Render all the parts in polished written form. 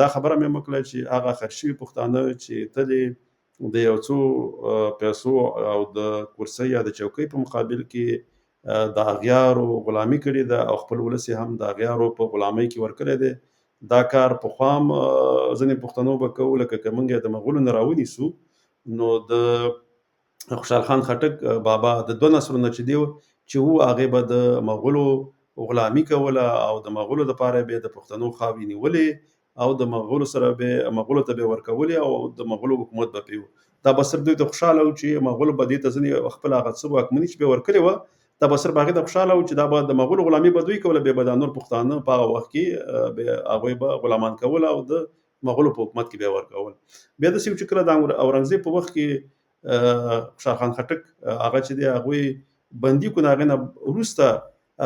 دا خبره مې وکړه چې هغه خرڅ شوي پښتانه چې تل یې د یو څو پیسو او د کرسۍ یا د چوکۍ په مقابل کې د اغیارو غلامي کړې ده او خپل ولس یې هم د اغیارو په غلامۍ کې ورکړی دی. دا کار پخوا هم ځینې پښتنو به کوو، لکه که موږ یې د مغولو نه راونیسو نو د خوشحال خان خټک بابا د دوه نسلونه چې دی چې وو، هغې به د مغولو غلامي کوله او د مغولو دپاره به د پښتنو خاورې نیولې او د مغولو سره به مغولو ته به ورکولې او د مغولو حکومت به پرې وو. دا به صرف دوی ته خوشحاله وو چې مغولو به دې ته ځینې خپل هغه څه واکمني چې به ورکړې وه، دا به صرف هغې ته خوشحاله وو چې دا به د مغولو غلامي به دوی کوله، بیا به دا نور پښتانه په هغه وخت کې به هغوی به غلامان کول او د مغولو په حکومت کې به ورکول. بیا داسې چې کله د اورنګزیب په وخت کې خوشحال خان خټک هغه چې دی هغوی بندي کړو، هغې نه وروسته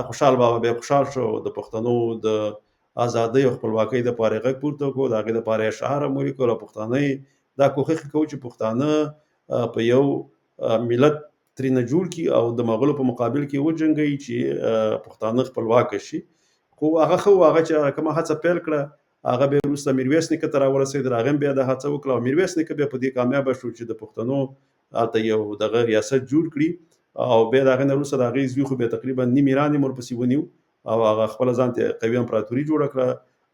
خوشحال بابا بیا خوشحال شو، د پښتنو د ازادۍ او خپلواکۍ دپاره یې غږ پورته کړو، د هغې دپاره یې اشعار هم ولیکل او پښتانه یې دا کوښښ کوو چې پښتانه په یو ملت ترېنه جوړ کړي او د مغولو په مقابل کې وجنګوي چې پښتانه خپلواکه شي. خو هغه ښه و، هغه چې کومه هڅه پیل کړه هغه بیا وروسته میرویس نیکه ته راورسېدل، هغه هم بیا دا هڅه وکړه او میرویس نیکه بیا په دې کامیابه شو چې د پښتنو هلته یو دغه ریاست جوړ کړي او بیا د هغې نه وروسته د هغې زوی خو بیا تقریبا نیم ایران یې ورپسې ونیو او هغه خپله ځان ته قوي امپراتوري جوړه کړه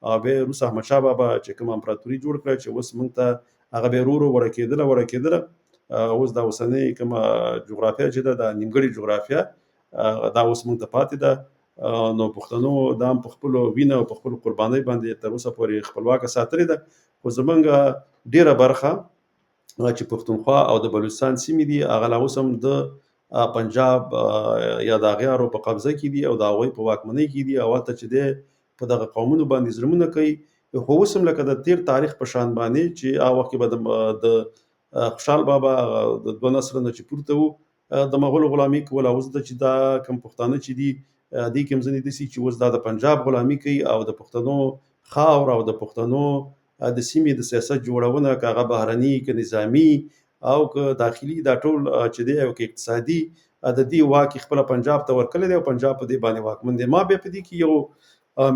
او بیا وروسته احمدشاه بابا چې کومه امپراتوري جوړ کړه چې اوس موږ ته هغه بیا ورو ورو وړه کېدله وړه کېدله. اوس دا اوسنۍ کومه جغرافیا چې ده، دا نیمګړې جغرافیا دا اوس موږ ته پاتې ده. نو پښتنو دا هم په خپلو وینه او په خپلو قربانۍ باندې تر اوسه پورې خپلواکه ساتلې ده. خو زمونږ ډېره برخه چې پښتونخوا او د بلوچستان سیمې دي، هغه لا اوس هم د پنجاب یا د اغیارو په قبضه کې دي او د هغوی په واکمنۍ کې دي او هلته چې دی په دغه قومونو باندې ظلمونه کوي. خو اوس هم لکه د تېر تاریخ په شان باندې چې هغه وخت کې به د خوشحال بابا د دوه نسلونه چې پورته وو د مغولو غلامي کوله، اوس د چې دا کوم پښتانه چې دي دې کې هم ځینې داسې چې اوس دا د پنجاب غلامي کوي او د پښتنو خاوره او د پښتنو د سیمې د سیاست جوړونه، که هغه بهرني که نظامي او که داخلي، دا ټول چې دی او که اقتصادي، د دې واک یې خپله پنجاب ته ورکړی دی او پنجاب په دې باندې واکمن دی. ما بیا په دې کې یو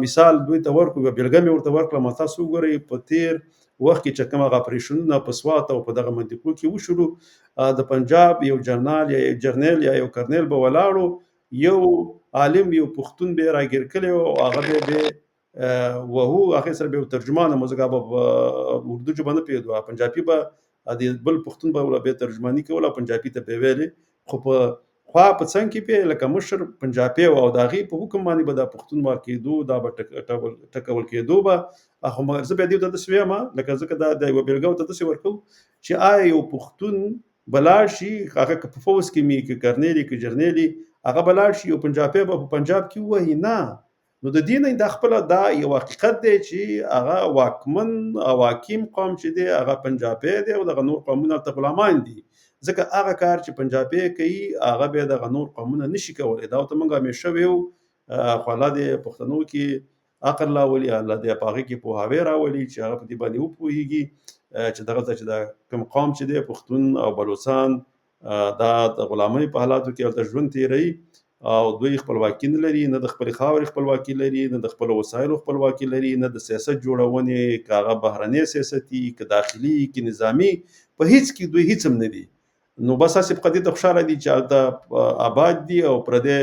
مثال دوی ته ورکړو، یوه بېلګه مې ورته ورکړه. ما تاسو وګورئ په تېر وخت کې چې کوم هغه اپریشنونه په سوات او په دغه منطقو کې وشولو، د پنجاب یو جنرال یا یو جرنیل یا یو کرنیل به ولاړو، یو عالم یو پښتون به یې راګیر کړی او هغه به یې وهو، هغې سره به یو ترجمان هم و، ځکه به په اردو ژبه نه پوهېدو، پنجابي به د بل پښتون به ورته بیا ترجماني کوله او پنجابي ته به یې ویلې. خو په خوا په څنګ کې به لکه مشر پنجابی و او د هغې په حکم باندې به دا پښتون مار کېدو، دا به ټکول کېدو به. خو مګر زه بیا دې ته داسې وایم، لکه ځکه دا د یوه بېلګه ورته داسې ورکوم چې آیا یو پښتون به لاړ شي، هغه که په فوځ کې مي که کرنیل که جرنیل، هغه به لاړ شي یو پنجابی به په پنجاب کې ووهي؟ نه. نو د دې نه دا خپله دا یو حقیقت دی چې هغه واکمن او حاکم قوم چې دی هغه پنجابی دی او دغه نور قومونه هلته غلامان دي، ځکه هغه کار چې پنجابی کوي هغه بیا دغه نور قومونه نشي کولی. دا ورته موږ همیشه ویو، خو الله دې پښتنو کې عقل راولي، الله دې په هغې کې پوهاوی راولي چې هغه په دې باندې وپوهېږي چې دغلته چې دا کوم قوم چې دی پښتون او بلوڅان دا د غلامۍ په حالاتو کې هلته ژوند تېروي او دوی خپلواکي نه لري، نه د خپلې خاورې خپلواکي لري، نه د خپلو وسایلو خپلواکي لري، نه د سیاست جوړونې، که هغه بهرنی سیاست وي که داخلي که نظامي، په هیڅ کې دوی هیڅ هم نه دي. نو بس هسې په دې ته خوشحاله دي چې هلته آباد دي او پردی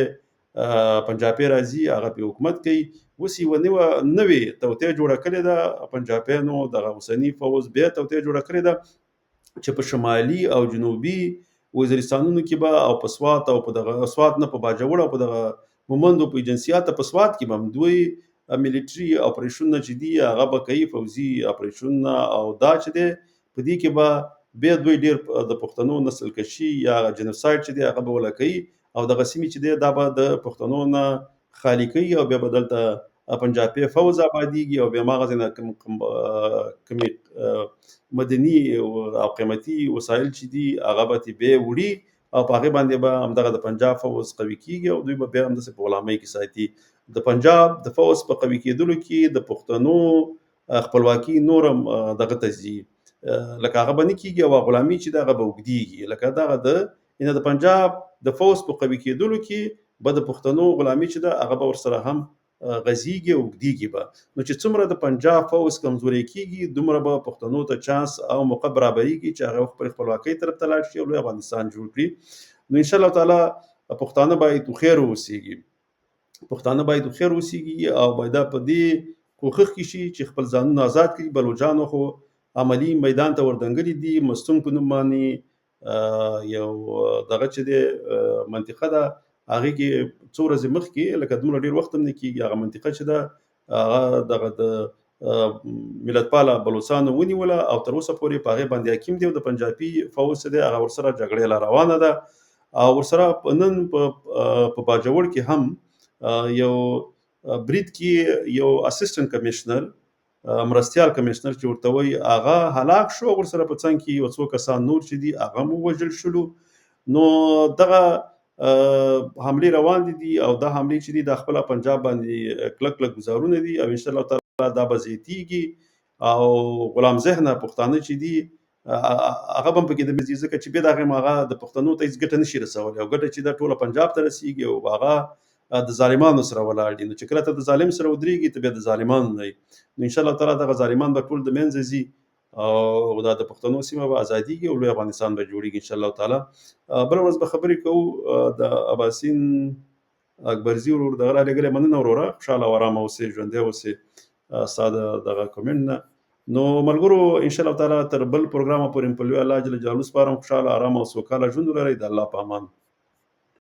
پنجابی راځي هغه پرې حکومت کوي. اوس یوه نوې توطیه جوړه کړې ده پنجابیانو، دغه اوسني فوځ بیا توطیه جوړه کړې ده چې په شمالي او جنوبي وزیرستانونو کې به او په سوات او په دغه سوات نه په باجوړ او په دغه مومندو په ایجنسیاته په سوات کې به هم دوی میلیټري اپریشنونه چې دي هغه به کوي، فوځي اپریشنونه. او دا چې دی په دې کې به بیا دوی ډېر د پښتنو نسل کشي یا جنوساید چې دی هغه به ولا کوي او دغه سیمې چې دی دا به د پښتنو نه خالي کوي او بیا به دلته پنجابي فوځ آبادیږي او بیا هماغه ځای نه کوم کومې مدني او قیمتي وسایل چې دي هغه به ترې بیا وړي او په هغې باندې به همدغه د پنجاب فوځ قوي کیږي او دوی به بیا همداسې په غلامۍ کې ساتي. د پنجاب د فوځ په قوي کېدلو کې د پښتنو خپلواکي نور هم دغه ته ځي، لکه هغه به نه کېږي او غلامي چې ده هغه به اوږدېږي. لکه دغه د یعنې د پنجاب د فوځ په قوي کېدلو کې به د پښتنو غلامي چې ده هغه به ورسره هم غځیږي او اوږدیږي به. نو چې څومره د پنجاب فوځ کمزوری کیږي، دومره به پښتنو ته چانس او موقع برابریږي چې هغه خپل خپلواکۍ طرف ته لاړ شي او لوی افغانستان جوړ کړي. نو ان شاء الله تعالی پښتانه باید خیر اوسیږي، پښتانه باید خیر اوسیږي او باید په دې کوښښ کې شي چې خپل ځانونه آزاد کړي. بلوچانو خو عملی میدان ته وردنګلي دي، مستونګ په نوم باندې یو دغه چې دی منطقه ده، هغې کې څو ورځې مخکې، لکه دومره ډېر وخت هم نه کېږي، هغه منطقه چې ده هغه دغه د ملتپاله بلوڅانو ونیوله او تر اوسه پورې په هغې باندې حاکم دی او د پنجابي فوځ چې دی هغه ورسره جګړې لا روانه ده. او ورسره نن په باجوړ کې هم یو برید کې یو اسسټنټ کمشنر، مرستیال کمشنر چې ورته وایي، هغه هلاک شو او ورسره په څنګ کې یو څو کسان نور چې دي هغه هم ووژل شولو. نو دغه حملې روان دي او دا حملې چې دي دا خپله پنجاب باندې کلک کلک ګزارونه دي او انشاءالله تعالی دا به زیاتېږي. او غلام ذهنه پښتانه چې دي هغه به هم پکې د منځه ځي، ځکه چې بیا د هغې هغه د پښتنو ته هېڅ ګټه نشي رسولی او ګټه چې ده ټوله پنجاب ته رسېږي او هغه د ظالمانو سره ولاړ دي. نو چې کله ته د ظالم سره ودرېږي، ته بیا د ظالمانو نه یې. نو انشاءالله تعالی دغه ظالمان به ټول د منځه ځي او دا د پښتنو سیمه به ازادېږي او لوی افغانستان به جوړېږي انشاءالله تعالی. بله ورځ به خبرې کوو. د اباسین اکبرزي ورور دغه رالیږلی، مننه وروره، خوشحاله او ارامه اوسې، ژوندی اوسې، ستا د دغه کومنټ نه. نو ملګرو، انشاءالله تعالی تر بل پروګرامه پورې په لوی الله جل جلاله سپارم. خوشحاله، ارامه او سوکاله ژوند ولرئ. د الله په امان.